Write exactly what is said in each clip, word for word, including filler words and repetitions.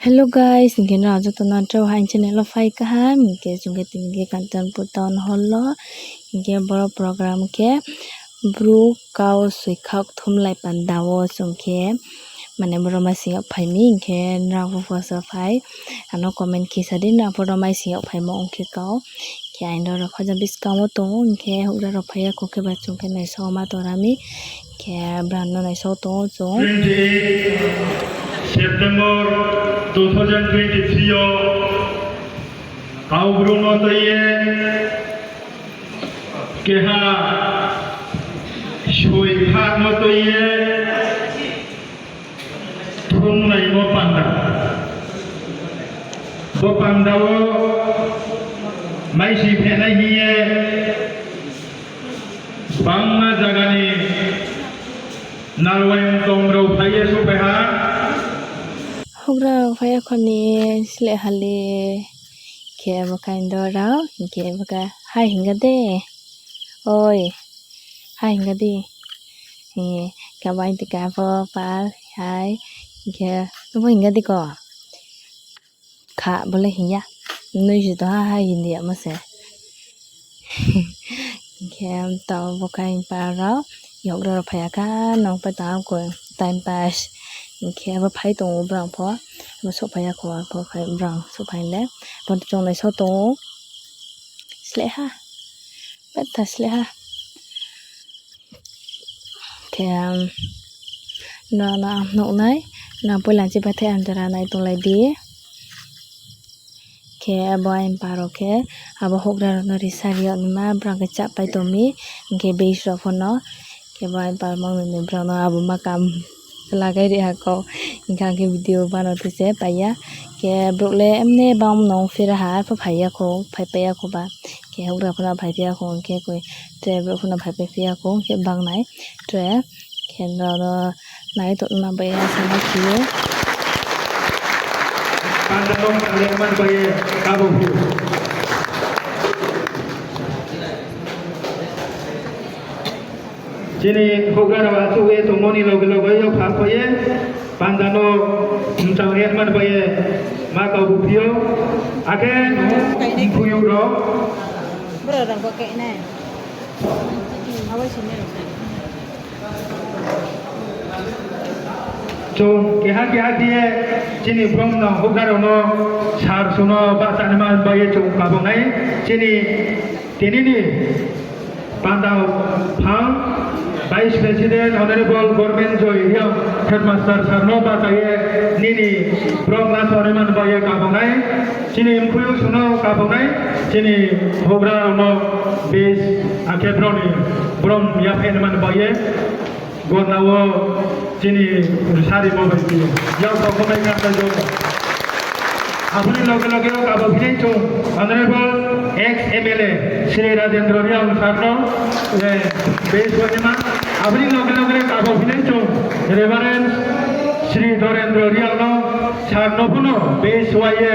Hello guys, hing khe nrao joto no tre hai channel wo phai kaham, hing khe chung khe tini khe Kanchanpur town hall wo, hing khe boro program khe Bru kau soikha kthumlai panda wo chung khe, mane boro maising yag phai mi, hing khe nrao pho pho so phai, ano comment khe sa di, nrao pho ro maising yag phaimo ong khe kau. Khe aino rao phaja buskang wo tong ou, hing khe houhgra rao phai ya kho khe ba chung khe naisao ma tong ra mi, khe brang no naisao tong ou chung. Twenty-eight September two thousand twenty-three yo Kaubru no tui ye, keha soikha no tui ye, thumnaimo panda. Bo panda wo maising phenai hing ye bangma zaga ni narwai tong rao phai ye souhphai ha. Houhgra rao phai ya kho ni sleh ha le. Khe bo kaindo rao, hing khe bo khe hai hing ga de. Oi, hai hing ga di. Hing khe bai ti ka pho pal hai. Hing khe bo hing ga di ko. Kha bo le hing ya. Nui si tong ha hai hing di yamo se. Hing khe to bo khe hing pa rao, yag rao phai ya kha, nung pai tong ha ko time pass. Hing khe abo phai tong ou brang pho, abo souhphai ya kho, abo phai brang souhphai le. Bo chung naisao tong ou. Sleh ha. Betha sleh ha. Khe, nrao no ang nuh nai, nrao poila chiba the ang jora nai tonglai di. Khe abo aini pa rao khe, abo houhgra rao no risa ri yag naima, brao khe chahpai tong mi, hing khe base rao pho no, khe bo aini pa mang ni brao no abo ma kam lagai ri ha kau, hing khe ang khe video bano tui se pai ya, khe brouh le emne bang no ongphi ra ha, arpho phai ya kho, phaipai ya kho ba, khe houhgra pho no phaiphi ya kho, hing khe koi, tre brouh pho no phaipai phi ya kho, hing khe bang nai, tre, khe nrao no nai tongma bai ye asa ma khe ou. Panda no kale man bai ye kabo phi ou. Chini houhgra rao achouh ye tongmo ni loge loge yo pha pho ye, panda no mchang ri man bai ye ma kabo phi ou. Akhe mkhuyu rao. Chung keha keha khe ye chini brom no houhgra rao no sir sung no bahcha ni man bai ye chung kabo nai. Chini tini ni panda phang Vice President Honorable Government Joy Reang Headmaster sir no bahcha ye nini brom no sari man bai ye kabo nai. Chini mkhuyu sung no kabo nai. Chini houhgra rao no base akhe brom ni brom yaphaih ni man bai ye. Gorna wo chini sari mo bai phi ou. Yak rao kho bai kha ta jo. Abo ni loge loge yo kabo phi nai chung Honorable ex M L A Shri Rajendra Reang sir no, eh, base wai ni ma. Abo ni loge loge kabo phi nai chung Reverend Shri Dorendra Reang no, sir no pho no base wai ye,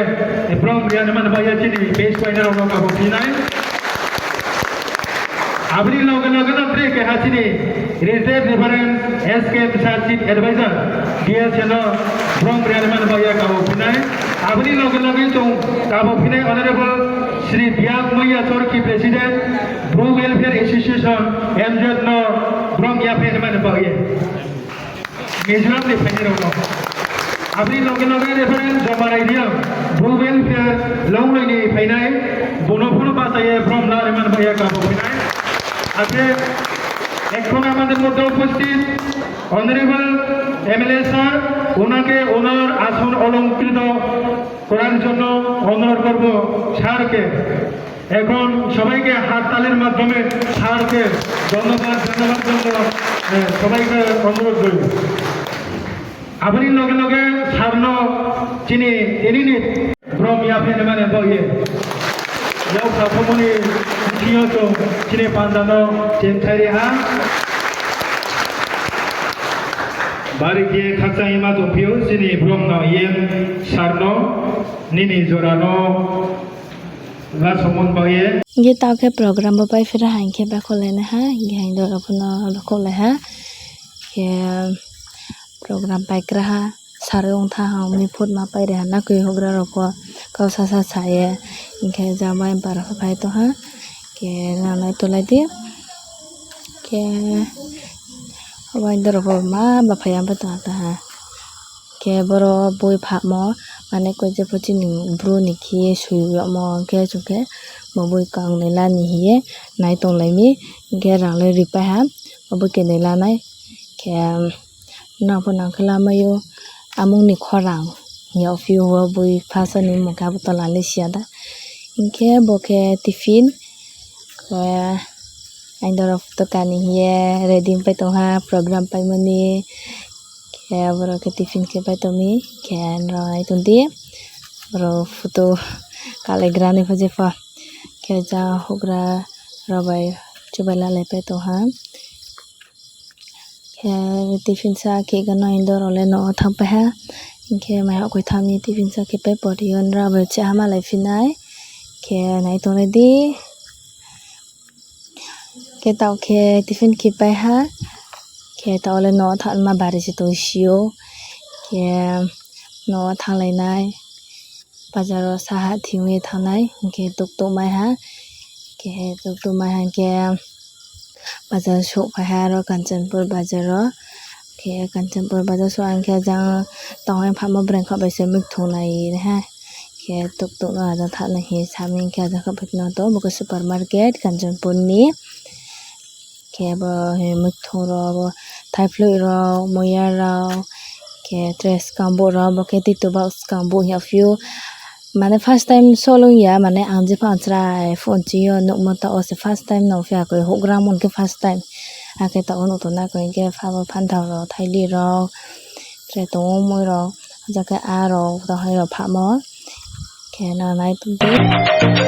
eh, brom ri ni man bai ye chini base wai nai rao no kabo phi nai. Abo ni loge loge no tre keha chini Retired Reverend S K Msa, Chief Advisor, D S A no brom ri ni man bai ye kabo phi nai. Abo ni loge loge chung kabo phi nai Honorable Shri Biak Moya Chorki, President, Bru Welfare Association, M Z no brom yaphaih ni man bai ye. Mizoram ni phainai rao no. Abo ni loge loge Reverend Jomarai Reang, Bru Welfare Longloi ni phainai, bung no pho no bahcha ye brom la ri man bai ye kabo phi nai. Akhe এখনকার মধ্যে উপস্থিত Honorable M L A sir, ওনাকে ওনার আসন অলংকৃত করার জন্য অনুরোধ করব স্যারকে। এখন সবাইকে হাততালির মাধ্যমে স্যারকে ধন্যবাদ জানাবার জন্য, এ, সবাইকে অনুরোধ রইল। Abo ni loge loge sir no chini tini ni brom yaphaih ni mane baoh ye, yak sa thamo ni bsing yo chung chini panda no chengthai ri ha. Bari khe khakchang ye ma tongphi ou chini brom no E M sir no, nini jora no. Ba somon baoh ye. Hing khe taoh khe program bo pai phira ha, hing khe bakhouhlai nai ha, hing khe hing doro pho no bakhouhlai ha. Khe program paigra ha. saroi ong tha ha, mi phut ma pai ri ha na khe houhgra rao pho kau sasa sa ye, hing khe jang bai para phai tong ha, khe nang nai tonglai di. Khe abo aindorao pho ma ba phai ya pai tong ha ta ha. Khe boro boi phahmo, mane koi je pho chini bru ni khe soi yagmo, hing khe chung khe bo boi kang nai la ni hing ye nai tonglai mi, hing khe rang le ripai ha, bo boi khe nai la nai. Khe nang pho nang khe lamai ou, amung ni khorang hing yagphi ou, boi phasa ni mmung khe abo tola le si ya da. Hing khe bo khe tiffin, khe aindorao photo kani hing ye ready pai tong ha program paimo ni. Khe boro khe tiffin khe pai tong mi, khe nrao nai tong di. Boro photo kalaigra ni pho je pho. Khe jang houhgra rao bai chubai lalai pai tong ha. Khe tiffin sa khe gano aindorao le no thanngpai ha. Hing khe mai hah koi thanng ni tiffin sa khe pai pori yo nrao bai chih ha malai phi nai. Khe nai tonglai di. Khe taoh khe tiffin khe pai ha. Khe taoh le no thanngma bari se tong si ou. Khe no thannglai nai. Bazar wo saha thing ye thanng nai, hing khe tuktuk mai ha. Khe tuktuk mai ha hing khe bazar souhphai ha aro Kanchanpur bazar wo. Khe Kanchanpur bazar souh ha hing khe jang tong ye phahmo breng kha bai se mikthung nai ha. Khe tuktuk no ajang thanng nai hing ye sa mi hing khe ajang kha bai no to bo khe supermarket Kanchanpur ni. Khe bo mikthung rao, bo thaiphloih rao, muiya rao, khe tre skangbuh rao, bo khe tito ba skangbuh hing yagphi ou. Mane first time sohlung ya, mane ang jepho ang chrai phone ching yo nuhmo taoh wo se first time no phi ya khe houhgra mon khe first time. Akhe taoh wo nuh tong na khe hing khe pha bo phanthao rao, thaili rao, tre tong ou moi rao, ja khe a rao, tong hai rao phahmo. Khe nang nai tong di.